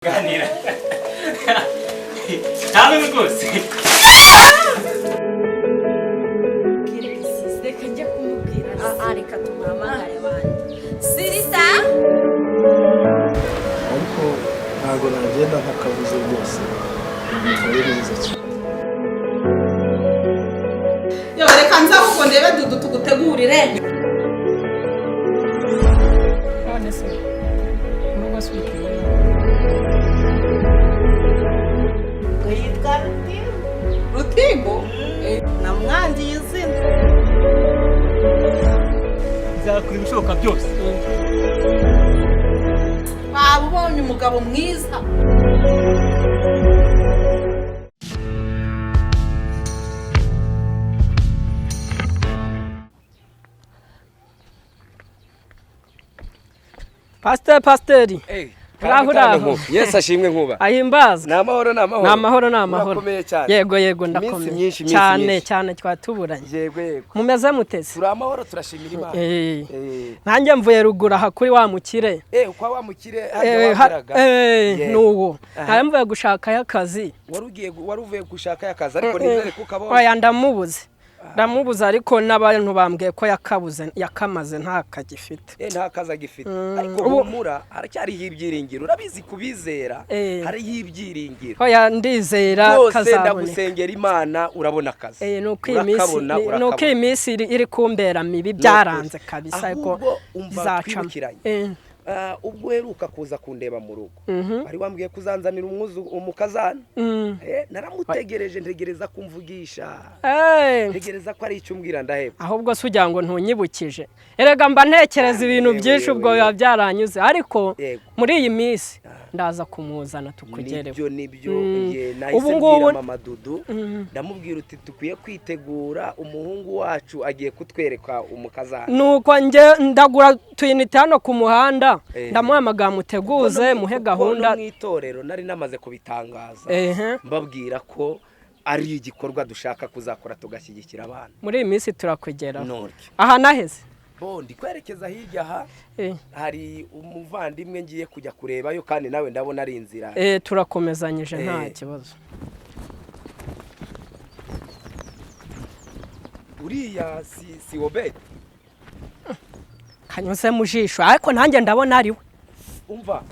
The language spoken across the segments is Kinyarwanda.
Kuganira ntawe rwose. Reka njye kumubwira. Ah, reka tumuhamagare bandi sirisa. Ariko ntabwo nagenda ntakabuze rwose, ari neza cyane. Yo, reka nza ahubwo ndebe Dudu tugutegurire. None se urugo si ukubona? Ngo yitwa Rutimbo. Rutimbo? Namwangiye izina. Nzakora ibishoboka byose. Waba ubonye umugabo mwiza. Pasiteri, pasiteri! Uraho, uraho. Yesu ashimwe, Nkuba. Ahimbazwe. Ni amahoro, ni amahoro. Ni amahoro, ni amahoro. Urakomeye cyane. Yego, Iminsi ndakomeye. myinshi, iminsi Cyane. myinshi. Cyane, twatuburanye. Yego. Mumeze muteze? Turi amahoro, turashimira Imana. Nanjye mvuye ruguru aha kuri wa mukire. Kwa wa mukire hajya wabwiraga? Eh, nuwo. Aha. Nari mvuye gushakayo akazi. Wari ugiye, wari uvuye gushaka akazi, ariko nizere ko ukabonye. Oya, ndamubuze, ndamubuze, ariko n'abantu bambwiye ko yakabuze, yakamaze, nta kagifite. Nta kazi agifite, ariko humura, haracyariho ibyiringiro. Urabizi, kubizera hariho ibyiringiro. Oya, ndizera Rwose kazaboneka. Ndagusengera Imana, urabona akazi. Nuko iyi minsi Urakabona, nuko iyi urakabona. minsi iri kumbera mibi, byaranze kabisa, ariko Ahubwo umva, bizacamo. twibukiranye. Ah, ubwo uheruka kuza kundeba mu rugo, wari wambwiye kuzanzanira umukazana. Naramutegereje, ntegereza kumvugisha, ntegereza ko ari icyo umbwira, ndaheba. Ahubwo se ugira ngo ntunyibukije? Erega mba ntekereza ibintu byinshi, ubwo biba byaranyuze, ariko muri iyi minsi ndaza kumuzana tukugereho. Nibyo, nibyo. Ye, nahise Ubu ngubu mbwira mama Dudu, ndamubwira uti dukwiye kwitegura, umuhungu wacu agiye kutwereka umukazana. Nuko njye ndagura tuyinite hano ku muhanda, ndamuhamagara, muteguze, muhe Kuko gahunda. no mu itorero nari namaze kubitangaza, mbabwira ko ari igikorwa dushaka kuzakora, tugashyigikira abana. Muri iyi minsi turakugeraho. Ntoryo. Aha naheze. Bo, ndi kwerekeza hirya aha, hari umuvandimwe ngiye kujya kurebayo, kandi nawe ndabona ari inzira. Turakomezanyije, nta kibazo. Uriya si Obedi? Kanyuze mu jisho, ariko nanjye ndabona ari we. Umva.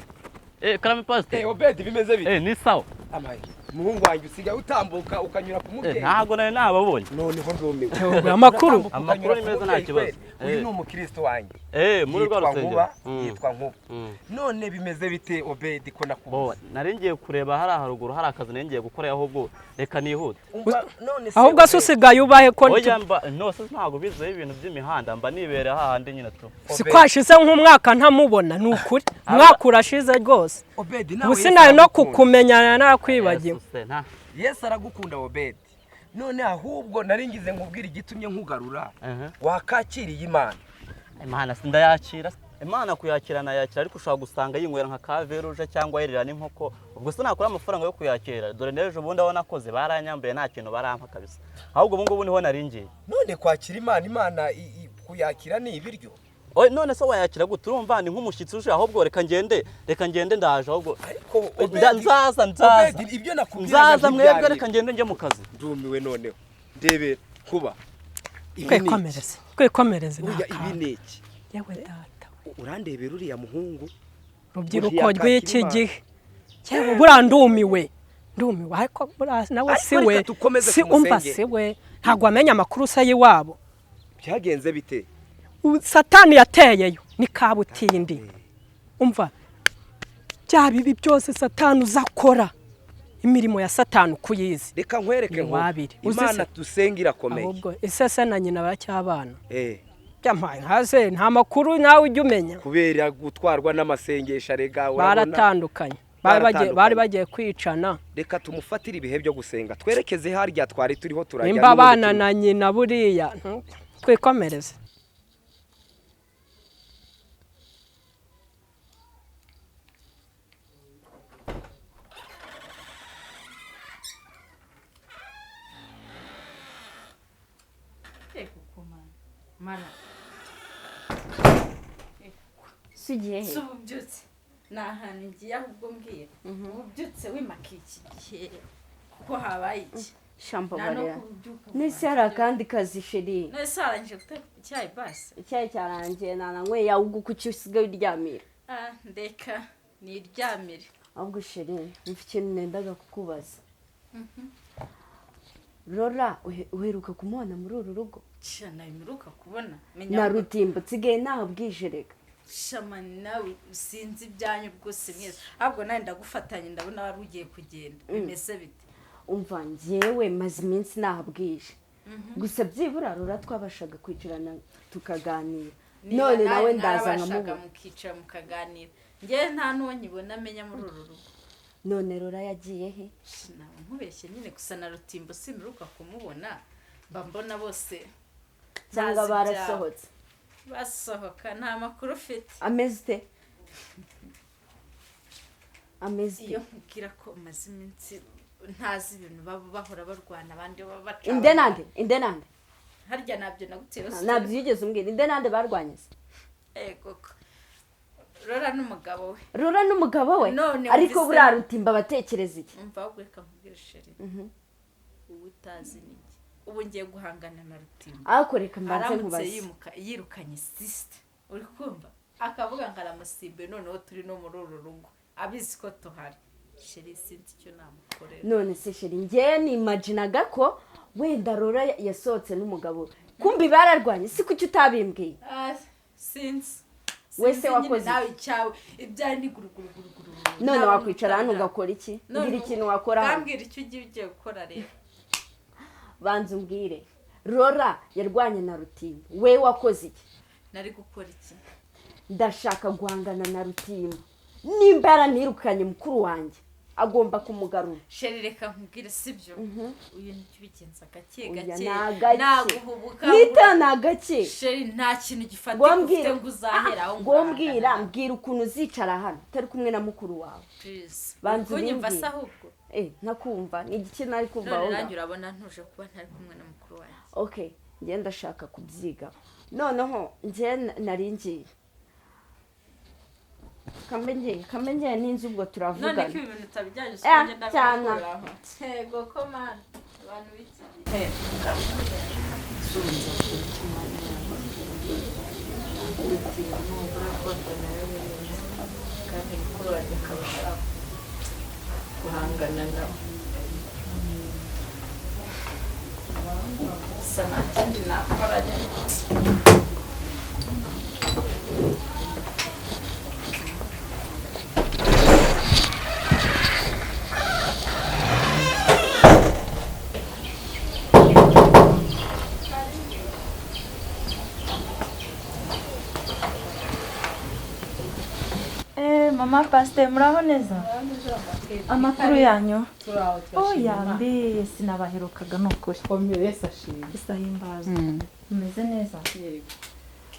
Karame, pasiteri. Obedi, bimeze bite? Ni sawa. Amaye, umuhungu wanjye, usigaye utambuka ukanyura ku mubyeyi. Ntabwo nari nababonye. Noneho ndumiwe. Yewe, amakuru? Uratambuka Amakuru ukanyura ni ku meza, nta mubyeyi kibazo. kweli. Uyu ni umukristo wanjye. Muri rwa Yitwa rusengero. Nkuba, yitwa Nkuba. None bimeze bite, Obedi, ko Bo, nakubuze? nari ngiye kureba hariya haruguru, hari akazi nari ngiye gukora, ahubwo reka nihute. Umva, none se Ahubwo se Obedi, usigaye ubahe ko Oya, mba no se ntabwo bizeho ibintu by'imihanda, mba nibereye hahandi nyine tu. Si ko hashize nk'umwaka ntamubona? Ni ukuri, umwaka urashize rwose. Obedi, nawe Ubu Yesu sinari no aragukunda. kukumenya, nakwibagiwe. Yesu se, nta. Yesu aragukunda, Obedi. None ahubwo nari ngize nkubwire igitumye nkugarura. Wakakiriye Imana? Imana sindayakira. Imana kuyakira nayakira, ariko ushobora gusanga yinywera nka ka veruje cyangwa yirira n'inkoko. Ubwo se nakura amafaranga yo kuyakira? Dore n'ejo bundi aho nakoze baranyambuye, nta kintu barampa kabisa. Ahubwo ubu ngubu niho nari ngiye. None kwakira Imana, Imana kuyakira ni ibiryo? Oye, none se wayakira gute? Urumva ni nk'umushyitsi uje. Ahubwo reka ngende, reka ngende, ndaje ahubwo. Ariko Obedi, Nzaza, nzaza. Obedi, ibyo nakubwiraga Nzaza mwebwe, ntibyari. reka ngende njye mu kazi. Ndumiwe noneho, ndebera kuba ibi ni iki? Twikomereze, twikomereze. Burya Nta ibi kaga. ni iki? Yewe data we. Urandebera uriya muhungu. Rubyiruko Buriya rw'iki kakira Imana. gihe, yewe buriya ndumiwe, ndumiwe, ariko buriya nawe Ariko si reka we. dukomeze Si umva, tumusengere. si we, ntabwo wamenya amakuru se y'iwabo. Byagenze bite? Ubu Satani yateyeyo ni kabutindi. Umva, bya bibi byose Satani uzakora, imirimo ya Satani ukuyizi. Reka nkwereke Ni ngo wabiri. Uzi Imana se? dusenga irakomeye. Ahubwo isese na nyina baracyabana? Byamaye hase, nta makuru nawe ujya umenya? Kubera gutwarwa n'amasengesho, arega urabona. Baratandukanye, bari bagiye bari Baratandukanye. bagiye kwicana. Reka tumufatire ibihe byo gusenga, twerekeze harya twari turiho turajya. Nimba n'ubundi abana na nyina buriya, twikomereze. Mara. Si ugiye he? Si ubu byutse. Ni ahantu ngiye ahubwo mbwira. Ubu ubyutse wimaka iki gihe kuko habaye iki? Shampa Nta no barera. kubyuka. Nese hari akandi kazi, chérie? Nese warangije guteka icyayi basi? Icyayi cyarangiye, nananyweye. Ahubwo kuki usigaye uryamira? Ah, ndeka niryamire. Ahubwo chérie, mfite ikintu nendaga kukubaza. Rora uheruka kumubona muri uru rugo? Sha, nabimeruka kubona. Menya Na Rutimbo nsigaye ntabwije reka. Shama, nawe sinzi ibyanyu rwose mwese. Ahubwo nawe ndagufatanya, ndabona wari ugiye kugenda. Bimeze bite? Umva, njyewe maze iminsi nahabwije, gusa byibura Rora twabashaga kwicarana tukaganira. Niba None nawe ndaza mwarabashaga nkamubona. Mukicara mukaganira, njyewe nta n'uwo nyibona amenya muri uru rugo. None Rora yagiye he? Ntabwo nkubeshye nyine, gusa na Rutimbo simperuka kumubona, mba mbona bose Cyangwa ntazi ibyabo. barasohotse? Basohoka nta makuru ufite. Ameze ute? Ameze Iyo ute? nkubwira ko umaze iminsi ntazi ibintu, baba bahora barwana, abandi baba baca. Inde nande? Inde nande? Harya nabyo naguteye? Ntabyo yigeze umbwira. Inde nande barwanye se? Ego ko Rora n'umugabo we. Rora n'umugabo we? None Ariko wumvise- buriya Rutimba abatekereza iki? Umva, ahubwo reka nkubwire, chérie, ubu utazi ni iki? Ubu ngiye guhangana na Rutimba. Ariko reka mbanze Aramutse nkubaze. yimuka yirukanye sister, uri kumva, akavuga ngo aramusimbuye, noneho turi no muri uru rugo abizi ko tuhari, chérie, sinzi icyo namukorera. None se chérie, njyewe nimaginaga ko wenda Rora yasohotse n'umugabo we, kumbi bararwanye. Si kuki utabimbwiye? Ah, sinzi. Wese Sinzi nyine. wakoze iki? Nawe icyawe ibyawe ni guruguruguruguru. None wakwicara hano ugakora iki? Mbwira ikintu wakora hano. Bambwira icyo ugiye gukora rero. Banza umbwire, Rora yarwanye na Rutimbo, we wakoze iki? Nari gukora iki? Ndashaka guhangana na Rutimbo. Nimba yaranirukanye mukuru wanjye, agomba kumugarura. Chérie, reka nkubwire, sibyo? Uyu nicyo ubigenza gake Oya, gake. ni agake. Naguhubuka. Nita ni agake. Chérie, nta kintu gifatika Ngo ufite mbwira ngo uzahera aho. ngo mbwira, mbwira ukuntu uzicara hano utari kumwe na mukuru wawe. Please. Banza Kunyumva se? ubimbwire. Ahubwo Eh, ntakumva ni igiki nari kumva none aho nanjye ngaho? urabona ntuje kuba ntari kumwe na mukuru wanjye. Okay, njye ndashaka kubyiga. Noneho njye nari ngiye, kambe ngiye, kambe ngiye n'inzu, ubwo None turavugana. ko ibi bintu utabijyanye, Eh, usibye cyane. ndabikuraho. Yego ko mana, abantu b'iki gihe. Kandi mukuru wanjye akaba ashaka guhangana nawe, gusa nta kindi nakora nyine. Mama pasiteri, muraho neza? Amakuru yanyu? Oya mbi, sinabaherukaga ni ukuri. Isahimbaza, mumeze neza?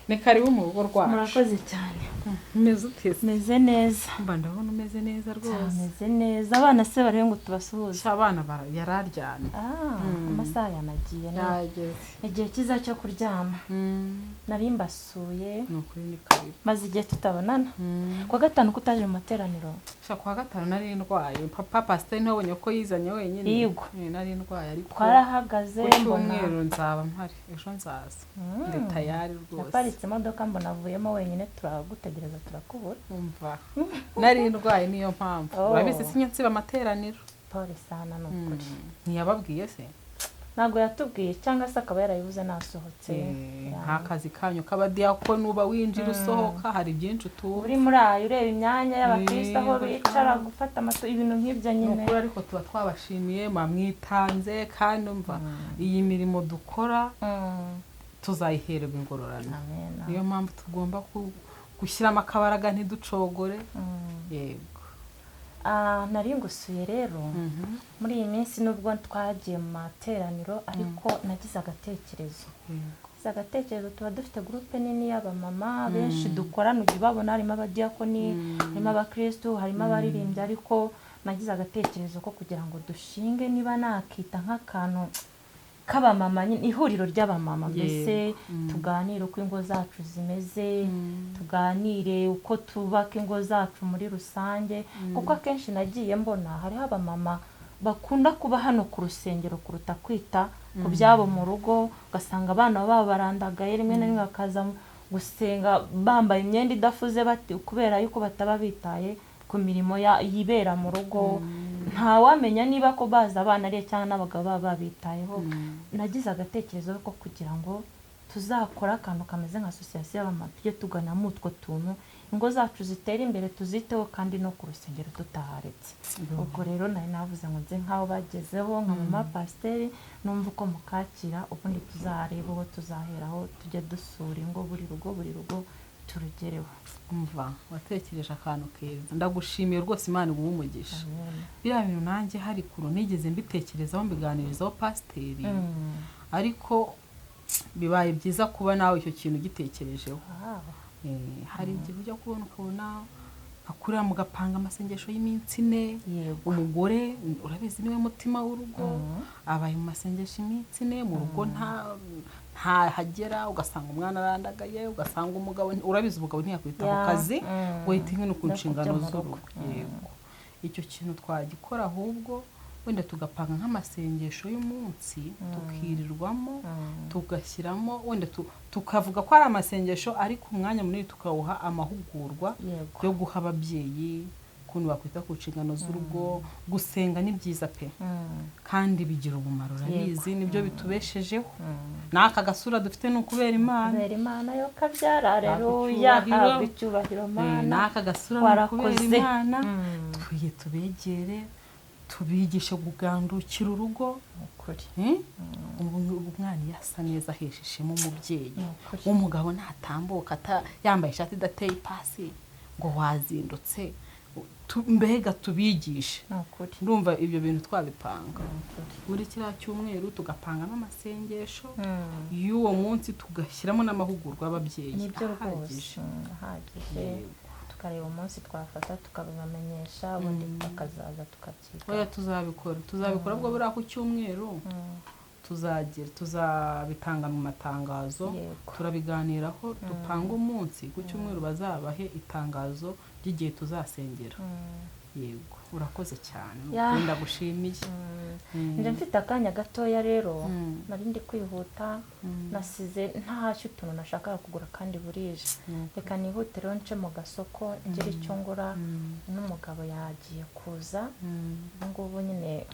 Ni karibu mu rugo rwacu. Murakoze cyane. Umeze ute se? Meze neza. Mba ndabona umeze neza rwose. Meze neza. Abana se bariho ngo tubasuhuze? Sha, abana yararyamye. Ah, amasaha yanagiye nawe. Yageze. Igihe cyiza cyo kuryama. Nari mbasuye. Ni ukuri, ni karibu. Maze igihe tutabonana. Kuwa gatanu kutaje mu materaniro? Sha, kuwa gatanu nari ndwaye. Papa pasiteri ntiwabonye ko yizanye wenyine? Yego. Eh, nari ndwaye ariko Twarahagaze ku mbona. cyumweru nzaba mpari, ejo nzaza, ndi tayari rwose. Naparitse imodoka mbona avuyemo wenyine, turagutegereza turakubura. Umva, nari ndwaye niyo mpamvu. Oh. Urabizi sinjya nsiba amateraniro. Pole sana, ni ukuri. Ntiyababwiye se? Ntabwo yatubwiye, cyangwa se akaba yarabivuze nasohotse. Eh, Ya. nk'akazi kanyu k'abadiyakoni, uba winjira usohoka, hari byinshi utumva. Uri muri ayo ureba imyanya y'abakristo aho Yego, bicara, gufata amato, ibintu nk'ibyo Ni nyine. ukuri, ariko tuba twabashimiye, mwamwitanze, kandi umva, iyi mirimo dukora tuzayihererwa ingororano. Amen. Niyo mpamvu tugomba gushyiramo akabaraga ntiducogore. Yego. Ah, nari ngusuye rero muri iyi minsi, nubwo twagiye mu materaniro, ariko nagize agatekerezo. Nagize agatekerezo. Tuba dufite groupe nini y'abamama benshi dukorana, ujya ubabona, harimo abadiyakoni, harimo abakristu, harimo abaririmbyi, ariko nagize agatekerezo ko kugira ngo dushinge, niba nakita nk'akantu k'abamama nyine, ihuriro ry'abamama mbese, tuganire uko ingo zacu zimeze, tuganire uko tubaka ingo zacu muri rusange, kuko akenshi nagiye mbona hariho abamama bakunda kuba hano ku rusengero kuruta kwita ku byabo mu rugo, ugasanga abana babo barandagaye, rimwe na rimwe bakaza gusenga bambaye imyenda idafuze bati kubera yuko bataba bitaye ku mirimo yibera mu rugo. Ntawamenya niba ko baza abana ariye cyangwa n'abagabo baba babitayeho. Nagize agatekerezo ko kugira ngo tuzakore akantu kameze nka association y'abamama, tujye tuganamo utwo tuntu, ingo zacu zitere imbere, tuziteho kandi no ku rusengero tutaharetse. Ubwo rero nari navuze ngo nze nk'aho bagezeho nka mama pasiteri, numva uko mukakira, ubundi tuzareba uwo tuzaheraho tujye dusura ingo, buri rugo buri rugo turugereho. Umva, watekereje akantu keza, ndagushimiye rwose, Imana iguhe umugisha. Biriya bintu nanjye hari kuru nigeze mbitekerezaho, mbiganirizaho pasiteri, ariko bibaye byiza kuba nawe icyo kintu ugitekerejeho. Hari igihe ujya kubona ukabona akurira mugapanga amasengesho y'iminsi 4, umugore urabizi niwe mutima w'urugo, abaye mu masengesho iminsi 4 mu rugo ntahagera, ugasanga umwana arandagaye, ugasanga umugabo urabizi umugabo ntiyakwita ku kazi, ngo yite nk'ino ku nshingano z'urugo. Yego, icyo kintu twagikora, ahubwo wenda tugapanga nk'amasengesho y'umunsi, tukirirwamo, tugashyiramo wenda tukavuga ko ari amasengesho, ariko umwanya munini tukawuha amahugurwa yo guha ababyeyi ukuntu bakwita ku nshingano z'urugo. Gusenga ni byiza pe, kandi bigira umumaro, urabizi nibyo bitubeshejeho. N'aka gasura dufite ni ukubera Imana. Kubera Imana yo kabyara, haleluya, habwa icyubahiro Mana. N'aka gasura ni ukubera Imana. Twiye tubegere, tubigishe kugandukira urugo. Umwana iyo asa neza ahesha ishema umubyeyi, umugabo natambuka yambaye ishati idateye ipasi ngo wazindutse, mbega tubigishe. Ndumva ibyo bintu twabipanga muri kiriya cyumweru, tugapanga n'amasengesho y'uwo munsi, tugashyiramo n'amahugurwa y'ababyeyi ahagije. Tukareba umunsi twafata tukabibamenyesha, ubundi bakazaza tukabyiga. Oya, tuzabikora ubwo buriya ku cyumweru tuzagira, tuzabitanga mu matangazo, turabiganiraho, dupanga umunsi ku cyumweru bazabahe itangazo ry'igihe tuzasengera. Yego, urakoze cyane, ndagushimiye. Nje mfite akanya gatoya rero, nari ndi kwihuta, nasize ntashye utuntu nashakaga kugura kandi burije. Reka nihute rero nce mu gasoko ngire icyo ngura, n'umugabo yagiye kuza ngubu nyine,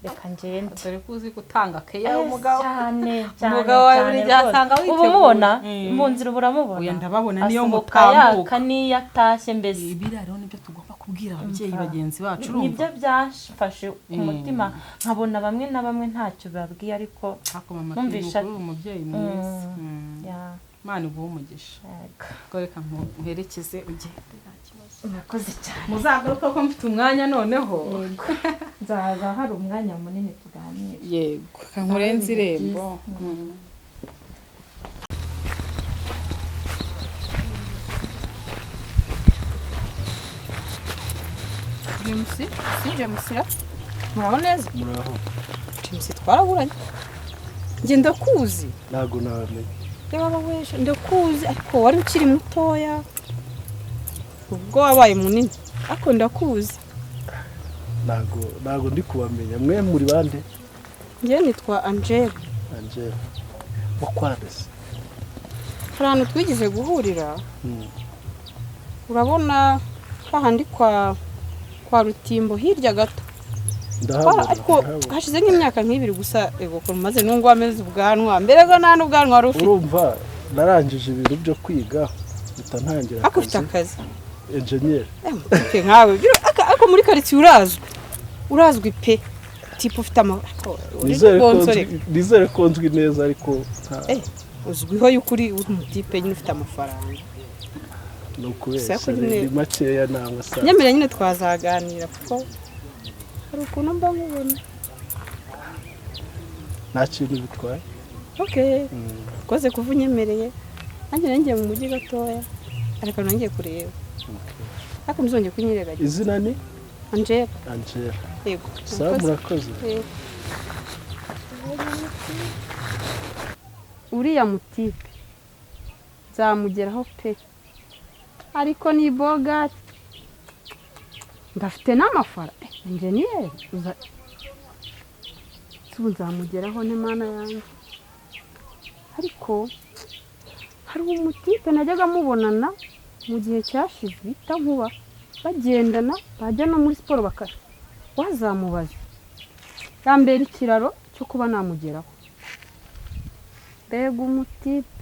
reka ngende. Dore ko uzi gutanga keya umugabo cyane cyane, umugabo wawe buri gihe asanga witeguye. Ubu mubona mu nzira, uburamubona. Oya, ndababona niyo mutambuka niyo atashye mbese. Ibiriya rero nibyo tugomba kubwira ababyeyi bagenzi bacu, urumva nibyo byafashe ku mutima, nkabona bamwe na bamwe ntacyo babwiye, ariko numvisha umubyeyi mwiza. Imana iguhe umugisha. Reka nkuherekeze ugende, nta kibazo. Murakoze cyane. Muzagaruka ko mfite umwanya noneho. Nzaza hari umwanya munini tuganira. Yego, kankurenze irembo. James, si James ra? Muraho neza? Muraho. James twaraburanye. Njye ndakuzi. Ntago nabamenye. Yaba weshe ndakuzi, ariko wari ukiri mutoya. Ubwo wabaye munini, ariko ndakuzi. Ntago ndi kubamenya. Mwe muri bande? Njye nitwa Angela. Angela. Wakwandese. Hari ahantu twigeze guhurira. Urabona hahandi kwa Rutimbo hirya gato. Ariko hashize nk'imyaka nk'ibiri gusa, ego ko maze nungu ameze ubwanwa. Mbere go nta n'ubwanwa wari ufite. Urumva narangije ibintu byo kwiga mpita ntangira akazi. Ufite akazi? Engineer. Nkawe ariko muri quartier urazwi. Urazwi pe. Tipo ufite ama nizere ko nzwi neza, ariko uzwiho y'ukuri uri umutipe nyine ufite amafaranga. Nukubeshya ni makeya nangwa sa. Nyamara nyine twazaganira kuko hari ukuntu mba nkubona. Nta kintu bitwaye. Okay. Koze kuva unyemereye. Nanjye ngiye mu mujyi gatoya, ariko nangiye kureba. Ariko muzongeye kunyirebagiza. Izina ni? Angela. Angela. Yego. Sawa, murakoze. Yego. Uriya mutipe nzamugeraho pe, ariko ni bogari, ndafite n'amafara. Enjeniyeri ubu nzamugeraho n'Imana yanjye. Ariko hari umutipe najyaga mubonana mu gihe cyashize bita Nkuba, bagendana bajya no muri siporo, bakara wazamubaza yambera ikiraro cyo kuba namugeraho. Mbega umutipe!